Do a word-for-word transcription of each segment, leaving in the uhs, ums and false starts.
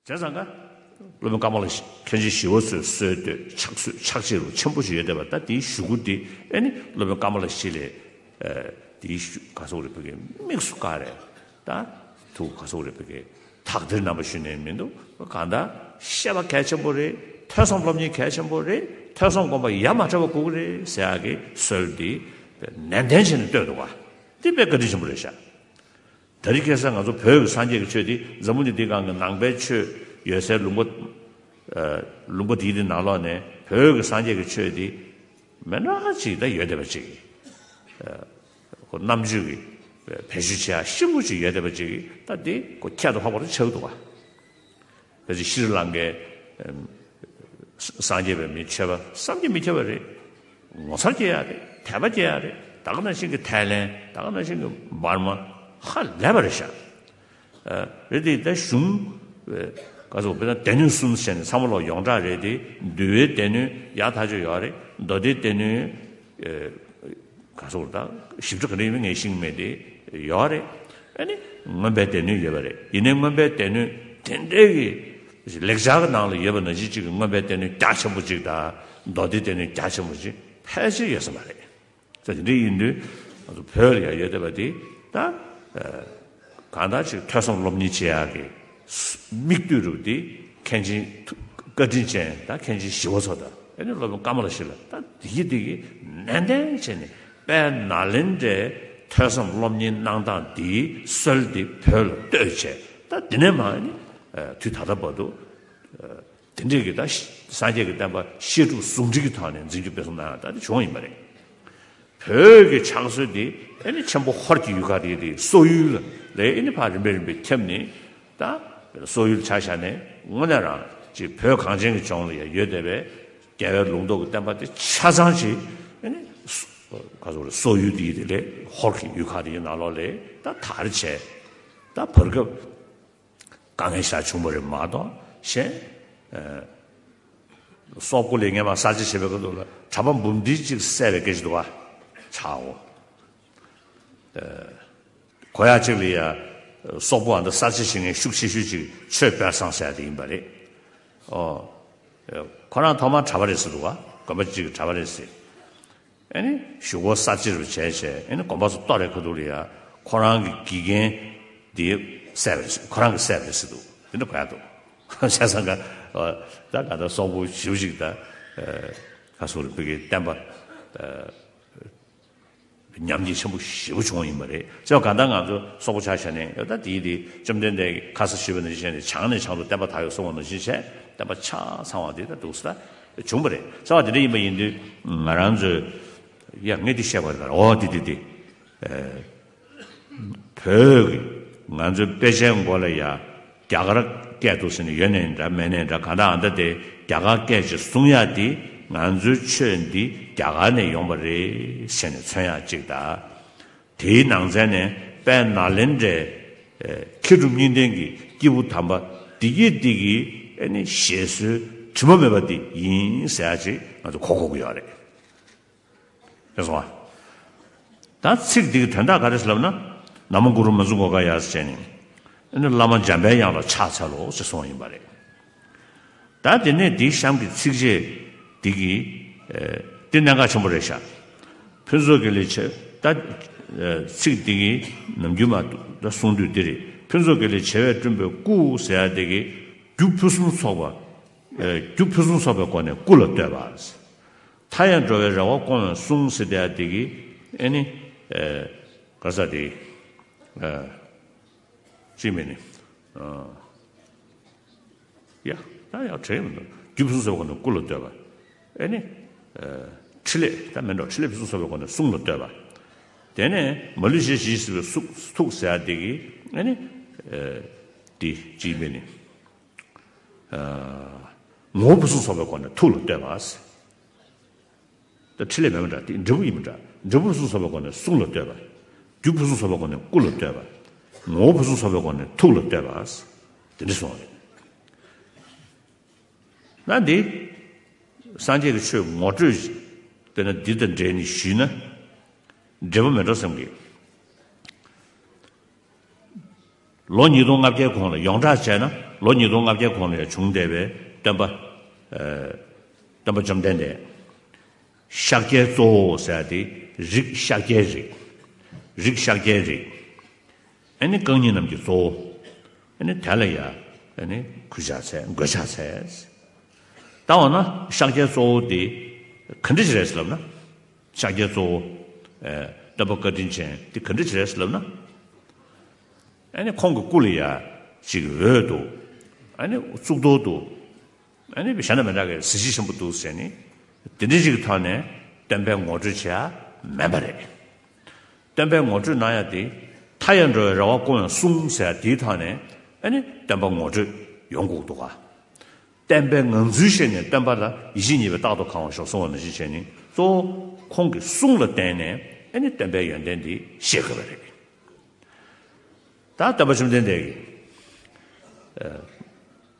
བྱས་ཙང་ཀ། སློབ་དཔོན་ཀ་མ་ལ་ཤ་མཁན་ཆེན་ཞི་བ་འཚོའི་སྲོལ་གཏོད་ཕྱག་སྲོལ་ཕྱག་རྗེས་རུ་ཆེན་པོ་ཞིག་ཡོད་བསྡད་པ། ད་དེའི་གཞུག་གུ་དེ་ཨེ་ནི་སློབ་དཔོན་ཀ་མ་ལ་ཤཱི་ལས། ཨ། དེའི་གཞུག་ག་སོགས་རེ་ཕ་གི་དམིགས་སུ་བཀར་རེད། ད་ཐུགས་ག་སོགས་རེ་ཕ་གི་དག་ཐེར་རྣམ་པ་ཞུས་ནས་མི་འདུག་གང་ལྟར་བཤད་པ་གལ་ཆེན་པོ་རེད། ཐོས་བསམ་སློབ་གཉེར་གལ་ཆེན་པོ་རེད། ཐོས་བསམ་སྒོམ་པ་ཡ་མ་བྲལ་བ་དགོས་ཀྱི་རེད་ཟེར་ཡག་གི་སྲོལ་འདི་ནན་ཏན་བྱས་ནས་བཏོད་འདུག་ག་འདི་དཔེ་བཀའ་དྲིན་ཆེན་པོ་རེད་ཤག་ད་རེས་ཁ་སང་ང་ཚོ་བོད་ཀྱི་སངས་རྒྱས་ཀྱི་ཆོས་འདི་འཛམ་བུ་གླིང་འདིའི་སྒང་གི་ནང་པའི་ཆོས་ཡོད་སའི་ལུང་པ། ཨ། ལུང་པ་འདིའི་འདི་ནང་ལོགས་ནས་བོད་ཀྱི་སངས་རྒྱས་ཀྱི་ཆོས་འདི་མི་འདྲ་ཅིག་ད་ཡོད་བསྡད་པ་ཅིག་ཨ། ཁོ་རྣམ་དཔྱོད་ཀྱི་བེད་སྤྱོད་བྱེད་ཡག་ཤིན་ཏུ་ཅིག་ཡོད་བསྡད་པ་ཅིག་ད་འདི་ཁོ་ཁྱད་དུ་འཕགས་པ་རུ་ཆགས་འདུག་ག་ད་ཅིག་ཤྲི་ལང་ཀའི་ཨམ། སངས་རྒྱས་པའི་མི་ཆོས་པ་བསམ་གྱིས་མི་ཁྱབ་པ་རེད། ངོ་མཚར་སྐྱེ་ཡག་རེད། དད་པ་སྐྱེ་ཡག་རེད། ད་ག་ནང་བཞིན་གྱི་ཐའི་ལན། ད་ག་ནང་བཞིན་གྱི་འབར་མ། ཧ་ལས་པ་རེད་ཤག་ཨ། རེད་དེ་ད་གཞུང་། ཨ། ག་ཚོད་དཔེར་ན་སྡེ་སྣོད་གསུམ་བྱས་ནས་ཚང་མ་ལོག་ཡོངས་གྲགས་རེད་དེ། འདུལ་བའི་སྡེ་སྣོད་ཡག་ཐག་ཆོད་ཡོད་རེད། མདོ་སྡེའི་སྡེ་སྣོད། ཨ། ག་ཚོད་ད་ཞིབ་ཕྲ་ག་འདྲ་ཡིན་མིན་ངས་ཤེས་ཀྱི་མེད་དེ། ཡོད་རེད། ཨ་ནི་མངོན་པའི་སྡེ་སྣོད་ཡོད་པ་རེད། ཡིན་ནའི་མངོན་པའི་སྡེ་སྣོད་དེ་འདྲའི་གི་ལེགས་སྦྱར་གྱི་ནང་ལ་ཡོད་པ་ནང་བཞིན་གཅིག་གི་མངོན་པའི་སྡེ་སྣོད་རྒྱ་ཆེན་པོ་གཅིག་དང་། མདོ་སྡེའི་སྡེ་སྣོད་རྒྱ་ཆེན་པོ་གཅིག་ཕལ་ཆེར་ཡོད་ས་མ་རེད། ད་དེ་འདྲ་ཡིན་དུས་ང་ཚོ་བོད་ལ་ཡང་ཡོད་བསྡད་པ་དེ་ད། ཨ། གང་ལྟར་ཅིག་ཐོས་བསམ་སློབ་གཉེར་བྱེད་ཡག་གི་མིག་ལྟོས་རུ་དེ་མཁན་ཆེན་བཀའ་དྲིན་ཅན་ད་མཁན་ཆེན་ཞི་བ་འཚོ་དང་ཨ་ནི་སློབ་དཔོན་ཀ་མ་ལ་ཤཱི་ལ། ད་དེ་གི་དེ་གི་ནན་ཏན་བྱས་ནས་དཔལ་ནཱ་ལེནྡྲའི་ཐོས་བསམ་སློབ་གཉེར་གནང་སྟངས་དེའི་སྲོལ་དེ་བོད་ལ་གཏོད་བྱས། ད་དེ་ནས་མར་ནི་དུས་ད་ལྟ་བར་དུ། ཨ། དེ་འདྲས་ཀྱི་ད་སངས་རྒྱས་ཀྱི་བསྟན་པ་བཤད་སྒྲུབ་ཟུང་འབྲེལ་གྱི་ཐོག་ནས་འཛིན་སྐྱོང་སྤེལ་གསུམ་གནང་ཡག་ད་དེ་བྱུང་ཡིན་པ་རེད། བོད་ཀྱི་ཕྱག་སྲོལ་འདི་ཨ་ནི་ཆེན་པོ་ཧོར་གྱི་ཡུལ་ཁག་དེ་དེ་སོག་ཡུལ་ལ་ཨ་ནི་ཕར་རིམ་པས་རིམ་པས་ཁྱབ་ནས། ད་སོག་ཡུལ་ཆ་བཞག་ནས་དངོས་གནས་རང་ཅིག་བོད་གངས་ཅན་གྱི་ལྗོངས་ལ་ཡང་ཡོད་བསྡད་པའི་རྒྱལ་བའི་ལུང་རྟོགས་ཀྱི་བསྟན་པ་དེ་ཆ་ཚང་ཅིག་ཨ་ནི་ག་ཚོད་རེད། སོག་ཡུལ་དེ་དེ་ལས་ཧོར་གྱི་ཡུལ་ཁག་དེའི་ནང་ལོགས་ལ་ད་དར་བྱས། ད་བར་སྐབས། དཀའ་ངལ་ཞེ་དྲག་བྱུང་བ་རེད་མ་གཏོགས་གཞན། ཨ། སོག་པོ་ལས་སྔས་མ་གསར་བརྗེ་བྱེད་པའི་སྐབས་དུ་ལ་གྲྭ་པ་འབུམ་སྡེ་གཅིག་བསད་པའི་སྐད་ཆ་འདུག་ག་ཆའོ། ཨ། གོ་ཡག་གཅིག་ལ་ཡ། སོག་པོ་ཨ་འདྲ་གསར་བརྗེ་བྱེད་མཁན་ཤུགས་ཆེ་ཤོས་གཅིག་ཆོས་དཔལ་བཟང་ཟེར་ཡ་དེ་ཡིན་པ་རེད། ཨོ། ཁོ་རང་ཐོག་མར་གྲྭ་པ་རེད་ཟེར་འདུག་ག་དགོན་པ་གཅིག་གི་གྲྭ་པ་རེད་ཟེར། ཨ་ནི་གཞུག་གུ་གསར་བརྗེ་རུ་བྱས་བྱས་ཨ་ནི་དགོན་པ་ཚོ་གཏོར་རེ་ཁ་ཐུག་ལ་ཡ་ཁོ་རང་གི་དགེ་རྒན་དེ་བསད་པ་རེད། ཁོ་རང་གིས་བསད་པ་རེད་ཟེར་འདུག་དེ་འདྲ་གོ་ཡག་འདུག་བྱས་ཙང་ཀ་ད་ག་ད་སོག་པོ་ཞེ་པོ་ཅིག་ད་ཨ་ག་སོག་རེ་ཕ་གིའི་བསྟན་པ་ཨ་ཉམས་ཉེས་ཆེན་པོ་ཞེ་པོ་བྱུང་བ་ཡིན་པ་རེད། བྱས་ཙང་ཀ་ད་ང་ཚོ་སོག་པོ་ཆ་བཞག་ནས་ཡ་ད་དེའི་དེ་བཅོམ་ལྡན་འདས་ཀྱིས་ཁ་ས་ཞུས་པ་ནང་བཞིན་བྱས་ནས་བྱང་ནས་བྱང་དུ་བསྟན་པ་དར་བའི་གསུང་བ་ནང་བཞིན་བྱས་བསྟན་པ་ཆ་ཚང་བ་དེ་ད་འདུག་ས་ད་བྱུང་བ་རེད། བྱས་ཙང་དེ་འདྲ་ཡིན་པ་ཡིན་དུས་ང་རང་ཚོས། ཡ་ངས་འདི་བཤད་པ་རེད་ད། འོ་དེ་དེ་དེ། ཨ། བོད་ཀྱི་ང་ཚོའི་དཔེ་ཆའི་མགོ་ལ་ཡ་རྒྱ་གར་སྐད་འདུག་ཟེར་ནས་ཡོད་ནའི་འདྲ་མེད་ནའི་འདྲ་གང་ལྟར་ཨ་འདྲ་དེ་རྒྱ་གར་སྐད་ཅིག་གསུང་ཡ་དེ་ང་ཚོའི་ཆོས་འདི་རྒྱ་གར་ནས་ཡོང་བ་རེད་ཟེར་ནས་མཚོན་ཡ་གཅིག་དང་། དེའི་ནང་ཚན་ནས་དཔལ་ནཱ་ལེནྡྲའི་ཨ་མཁས་གྲུབ་གཉིས་ལྡན་གྱི་སྐྱེས་བུ་དམ་པ་འདི་གྱིས་འདི་གི་ཨ་ནི་བཞེད་སྲོལ་དྲི་མ་མེད་པ་འདི་ཡིན་ཟེར་ཡ་ཅིག་ང་ཚོ་གོ་དགོས་ཀྱི་ཡོད་རེད། རེད་སོང་ཨ། ད་ཚིག་འདི་གི་དོན་དག་ག་རེ་ཟེར་ལབ་ན། ན་མོ་གུ་རུ་མཉྫུ་གྷོ་ཥ་ཡ་ཟེར་བྱས་ནས། ཨ་ནི་བླ་མ་འཇམ་པའི་དབྱངས་ལ་ཕྱག་འཚལ་ལོ་ཞེས་གསུངས་པ་ཡིན་པ་རེད། ད་དེ་ནས་འདིའི་གཤམ་གྱི་ཚིགས་བཅད་འདི་གི་ཨ་འདི་གནད་འགག་ཆེན་པོ་རེད་ཤག་ཕུན་ཚོགས་དགེ་ལེགས་བྱེ། ད་ཨ་ཚིག་འདི་གི་ནམ་རྒྱུན་མ་ད་གསུང་དུས་འདི་རེད། ཕུན་ཚོགས་དགེ་ལེགས་བྱེ་བས་བསྐྲུན་པའི་སྐུ་ཟེར་ཡ་འདི་གི་རྒྱུ་ཕུན་སུམ་ཚོགས་པ། ཨ་རྒྱུ་ཕུན་སུམ་ཚོགས་པའི་སྒོ་ནས་སྐུ་ལ་བསྟོད་པ། མཐའ་ཡས་འགྲོ་བའི་རེ་བ་སྐོང་བའི་གསུང་ཟེར་དེ་ཡ་དེ་གི་ཨེ་ནི། ཨེ། ག་ས་དེ། ཨེ། ཅི་མེད་ནི། ཨ། ཡ། ད་ཡ་བྲལ་མི་འདུག་རྒྱུ་ཕུན་སུམ་ཚོགས་པའི་སྒོ་ནས་སྐུ་ལ་བསྟོད་པ། ཨེ་ནི། ཨེ། ཕྲིན་ལས་ད་མེད་འགྲོ་ཕྲིན་ལས་ཕུན་སུམ་ཚོགས་པའི་སྒོ་ནས་གསུང་ལ་བསྟོད་པ། དེ་ནས་མ་ལུས་ཞེས་བྱ་ཞེས་པའི་གཟུགས་ཐུགས་ཟེར་ཡ་དེ་གི་ཨེ་ནི། ཨེ། དེ་ཅི་མེད་ནི། ཨ། ངོ་བོ་ཕུན་སུམ་ཚོགས་པའི་སྒོ་ནས་ཐུགས་ལ་བསྟོད་པ། ད་ཕྲིན་ལས་མེད་མི་འདྲ་དེ་འབྲས་བུ་ཡིན་མི་འདྲ། འབྲས་བུ་ཕུན་སུམ་ཚོགས་པའི་སྒོ་ནས་གསུང་ལ་བསྟོད་པ། རྒྱུ་ཕུན་སུམ་ཚོགས་པའི་སྒོ་ནས་སྐུ་ལ་བསྟོད་པ། ངོ་བོ་ཕུན་སུམ་ཚོགས་པའི་སྒོ་ནས་ཐུགས་ལ་བསྟོད་པ། དེ་འདྲ་གསུངས་པ་རེད། ན་འདི། སངས་རྒྱས་ཀྱི་ཆོས་ངོ་སྤྲོད་ཅིག་དཔེར་ན་འདི་དང་འབྲེལ་ནས་ཞུས་ན། འབྲས་བུ་མེད་འགྲོ་བསམ་གི། ལོ་ཉིས་སྟོང་ལྔ་བརྒྱའི་གོང་ལ་ཡོངས་གྲགས་བྱས་ན་ ལོ་ཉིས་སྟོང་ལྔ་བརྒྱའི་གོང་ལ་ཡང་བྱུང་བསྡད་པའི་སྟོན་པ། ཨ། སྟོན་པ་བཅོམ་ལྡན་འདས། ཤཱཀྱའི་གཙོ་བོ་ཟེར་ཡ་དེ་རིགས་ཤཱཀྱའི་རིགས། རིགས་ཤཱཀྱའི་རིགས། ཨ་ནི་རྐང་གཉིས་རྣམས་ཀྱི་གཙོ་བོ། ཨ་ནི་དེ་ལ་ཡ་ཨ་ནི་གུས་ཕྱག་འཚལ། མགོས་ཕྱག་འཚལ། ད་འོ་ན་ཤཱཀྱའི་གཙོ་བོ་དེ་ག་འདྲ་ཞིག་རེད་ཟེར་ལབ་ན། ཤཱཀྱའི་གཙོ་བོ། ཨ། སྟོན་པ་བཀའ་དྲིན་ཅན་དེ་ག་འདྲ་ཞིག་རེད་ཟེར་ལབ་ན། ཨ་ནི་ཁོང་གི་སྐུ་ལ་ཡ་ཅིག་འོད་འདུག། ཨ་ནི་གཙུག་ཏོར་འདུག། ཨ་ནི་གཞན་དང་མི་འདྲ་བའི་གཟི་བརྗིད་ཆེན་པོ་འདུག་ཟེར་ནས། དེ་འདྲ་ཞིག་གི་ཐོག་ནས་སྟོན་པའི་ངོ་སྤྲོད་བྱེད་ཡ་མིན་པ་རེད། སྟོན་པའི་ངོ་སྤྲོད་གནང་ཡ་དེ། མཐའ་ཡས་འགྲོ་བའི་རེ་བ་སྐོང་བའི་གསུང་ཟེར་ཡ་དེའི་ཐོག་ནས་ཨ་ནི་སྟོན་པ་ངོ་སྤྲོད་ཡོང་དགོས་འདུག་ག། བསྟན་པའི་ངང་ཚུལ་ཤེས་ནས་སྟོན་པ་ལ་ཡིད་ཆེས་རྙེད་པས་རྟག་ཏུ་གང་བར་ཤོག་གསུང་བ་ནང་བཞིན་བྱས་ནས། གཙོ་བོ་ཁོང་གི་གསུང་ལ་བརྟེན་ནས་ཨ་ནི་སྟོན་པའི་ཡོན་ཏན་འདི་ཤེས་དགོས་པ་རེད། ད་སྟོན་པ་བཅོམ་ལྡན་འདས་ཀྱི་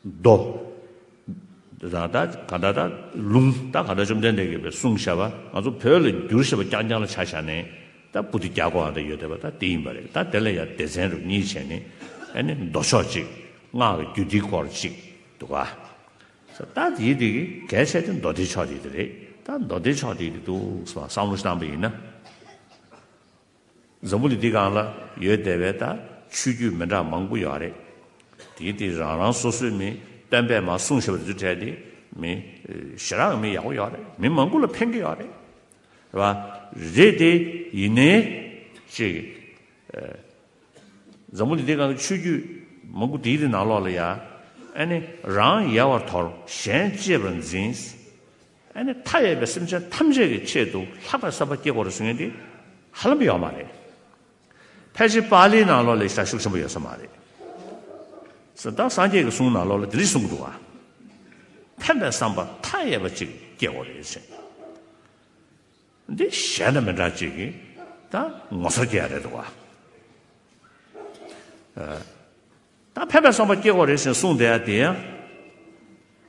མདོ། ད་ད་ག་ད་ད་ལུང་། ད་ག་ད་བཅོམ་ལྡན་འདས་ཀྱིས་གསུངས་བཞག་པ། ང་ཚོ་བོད་ལ་བསྒྱུར་བཞག་པ་རྐྱང་རྐྱང་ལ་ཆ་བཞག་ནས། ད་པོ་ཏི་བརྒྱ་སྐོར་འང་ད་ཡོད་བསྡད་པ་ད་དེ་ཡིན་པ་རེད། ད་དེ་ལ་ཡང་སྡེ་ཚན་རུ་གཉིས་བྱས་ནས། ཨ་ནི་མདོ་ཕྱོགས་གཅིག། སྔགས་ཀྱི་རྒྱུད་སྡེའི་སྐོར་གཅིག་འདུག་ག། ད་དེའི་དེ་གི་གལ་ཆེ་དེ་མདོ་སྡེའི་ཕྱོགས་དེ་དེ་རེད། ད་མདོ་སྡེའི་ཕྱོགས་དེ་དེ་འདུག་བསམ་བློ་བཏང་པ་ཡིན་ན། འཛམ་བུ་གླིང་འདི་སྒང་ལ་ཡོད་བསྡད་པའི་ད་ཆོས་བརྒྱུད་མི་འདྲ་མང་པོ་ཡོད་རེད། དེ་དེ་རང་རང་སོ་སོའི་མི་སྟོན་པས་མར་གསུངས་བཞག་པ་དེ་ཚོའི་གྲས་དེ་མི་ཞེ་དྲག་མི་ཡག་པོ་ཡོད་རེད། མི་མང་པོ་ལ་ཕན་གྱི་ཡོད་རེད། རེད་བ། རེད་དེ་ཡིན་ནའི་ཅིག། འཛམ་བུ་གླིང་འདི་སྒང་གི་ཆོས་བརྒྱུད་མང་པོ་དེའི་རིགས་ནང་ལོགས་ལ་ཡ། ཨ་ནི་རང་ཡལ་བར་དོར། གཞན་གཅེས་པར་འཛིན། ཨ་ནི་མཐའ་ཡས་པའི་སེམས་ཅན་ཐམས་ཅད་ཀྱི་ཆེད་དུ་ལྷག་པའི་བསམ་པ་སྐྱེ་དགོས་རེད་གསུང་མཁན་དེ་ཧ་ལམ་ཡོད་མ་རེད། ཕལ་ཆེར་པཱ་ལིའི་ནང་ལོགས་ལ་ཞེ་དྲག་ཤུགས་ཆེན་པོ་ཡོད་ས་མ་རེད། ད་སངས་རྒྱས་ཀྱི་གསུང་ནང་ལོགས་ལ་དེ་རིགས་གསུང་གི་འདུག་ག། ཕན་པའི་བསམ་པ་མཐའ་ཡས་པ་ཅིག་སྐྱེ་དགོས་རེད་ཟེར། འདི་གཞན་དང་མི་འདྲ་ཅིག་གིས་ད་ངོ་མཚར་སྐྱེ་ཡ་རེད་འདུག་ག། ཨ། ད་ཕན་པའི་བསམ་པ་སྐྱེ་དགོས་རེད་ཟེར་གསུངས་བསྡད་ཡ་དེ་ཡང་།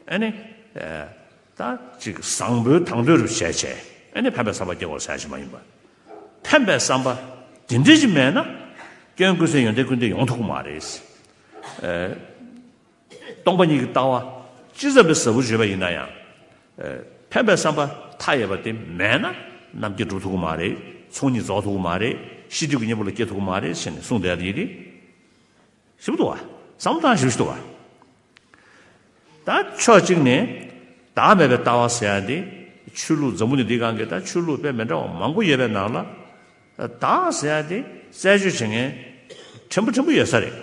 ཨ་ནི། ཨ། ད་ཅིག་བཟང་པོའི་དང་དོད་རུ་བྱས་བྱས། ཨ་ནི་ཕན་པའི་བསམ་པ་སྐྱེ་དགོས་ཟེར་ཡ་ཞིག་མ་ཡིན་པ། ཕན་པའི་བསམ་པ་དེ་འདྲ་ཞིག་མེད་ན། སྐྱོན་ཀུན་ཟད་ཡོན་ཏན་ཀུན་ལྡན་ཡོང་ཐུབ་ཀྱི་མ་རེད། ཨ། སྟོང་པ་ཉིད་ཀྱི་ལྟ་བ་ཅི་ཙམ་པའི་ཟབ་པོ་བརྗོད་པ་ཡིན་ན་ཡང་། ཨ། ཕན་པའི་བསམ་པ་མཐའ་ཡས་པ་དེ་མེད་ན་རྣམ་མཁྱེན་འགྲུབ་ཐུབ་ཀྱི་མ་རེད། ཚོགས་གཉིས་རྫོགས་ཐུབ་ཀྱི་མ་རེད། ཤེས་སྒྲིབ་ཀྱི་གཉེན་པོ་ལ་སྐྱེ་ཐུབ་ཀྱི་མ་རེད་ཟེར་ནས་གསུངས་བསྡད་ཡ་དེ་ཡིན་ཏེ། ཞིབ་འདུག་བ། བསམ་བློ་བཏང་ཞིབ་འདུག་བ། ད་ཕྱོགས་གཅིག་ནས་བདག་མེད་པའི་ལྟ་བ་ཟེར་ཡ་འདི། ཆོས་ལུགས་འཛམ་བུ་གླིང་འདི་སྒང་གི་ད་ཆོས་ལུགས་དཔེ་མི་འདྲ་བ་མང་པོ་ཡོད་པའི་ནང་ལ། བདག་ཟེར་ཡ་འདི་རྩད་གཅོད་བྱེད་མཁན་ཕྲན་བུ་ཕྲན་བུ་ཡོད་ས་རེད།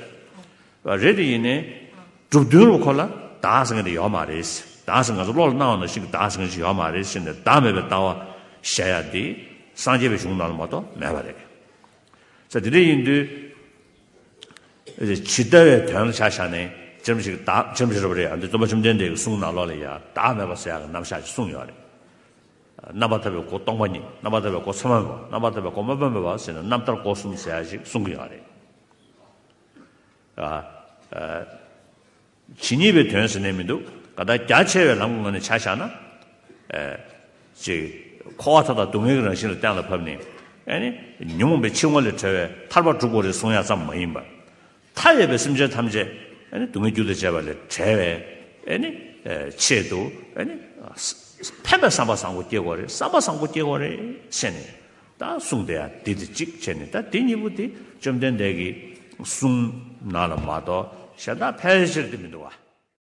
རེད་དེ་ཡིན་ནའི་གྲུབ་དོན་རུ་ཁོ་ལ་བདག་ཟེར་མཁན་དེ་ཡོད་མ་རེད། བདག་ཟེར་ང་ཚོ་བློ་ལ་སྣང་བ་ནང་བཞིན་གྱི་བདག་ཟེར་མཁན་ཞིག་ཡོད་མ་རེད་ཟེར་ནས། བདག་མེད་པའི་ལྟ་བ་བཤད་ཡ་འདི་སངས་རྒྱས་པའི་གཞུང་ནང་ལ་མ་གཏོགས་མེད་པ་རེད། ས་དེ་འདྲ་ཡིན་དུས། ཇི་ལྟ་བའི་དོན་ལ་ཆ་བཞག་ནས་ཇི་ལྟར་ཞིག་བདག་ཇི་ལྟར་ཞིག་རབ་རེད། ཨ་འདི་སྟོན་པ་བཅོམ་ལྡན་འདས་ཀྱི་གསུང་ནང་ལོགས་ལ་ཡང་བདག་མེད་པ་ཟེར་ཡག་གི་རྣམ་གཞག་ཅིག་གསུངས་ཡོད་རེད། རྣམ་པར་ཐར་པའི་སྒོ་སྟོང་པ་ཉིད། རྣམ་པར་ཐར་པའི་སྒོ་མཚན་མ་མེད་པ། རྣམ་པར་ཐར་པའི་སྒོ་མ་པ་མེད་པ་ཟེར་ནས་རྣམ་ཐར་སྒོ་གསུམ་ཟེར་ཡག་ཅིག་གསུང་གི་ཡོད་རེད། ཨ། ཨ། ཇི་སྙེད་པའི་དོན་ཟེར་ནས་མི་འདུག། ག་ད་རྒྱ་ཆེ་བའི་ལམ་གྱི་ངོས་ནས་ཆ་བཞག་ན། ཨེ། ཅིག། འཁོར་བ་མཐའ་དག་སྡུག་བསྔལ་གྱི་རང་བཞིན་ལ་གཏན་ལ་ཕབ་ནས། ཨེ་ནི། ཉོན་མོངས་པའི་འཆིང་བ་ལས་གྲོལ་བའི་ཐར་པ་སྒྲུབ་དགོས་རེད་གསུང་ཡ་ཙམ་མ་ཡིན་པར། མཐའ་ཡས་པའི་སེམས་ཅན་ཐམས་ཅད་ཨེ་ནི་སྡུག་བསྔལ་རྒྱུ་དང་བཅས་པ་ལས་བྲལ་བའི་ཨེ་ནི། ཨེ། ཆེད་དུ་ཨེ་ནི། ཕན་པའི་བསམ་པ་བཟང་པོ་སྐྱེ་དགོས་རེད། བསམ་པ་བཟང་པོ་སྐྱེ་དགོས་རེད་ཟེར་ནས། ད་གསུངས་བསྡད་ཡ་འདི་དེ་གཅིག་བྱས་ནས། ད་འདི་གཉིས་པོ་དེ་བཅོམ་ལྡན་འདས་ཀྱི་གསུང་ནང་ལ་མ་གཏོགས་གཞན་དག་ཕལ་ཆེར་དེ་མི་འདུག་བ།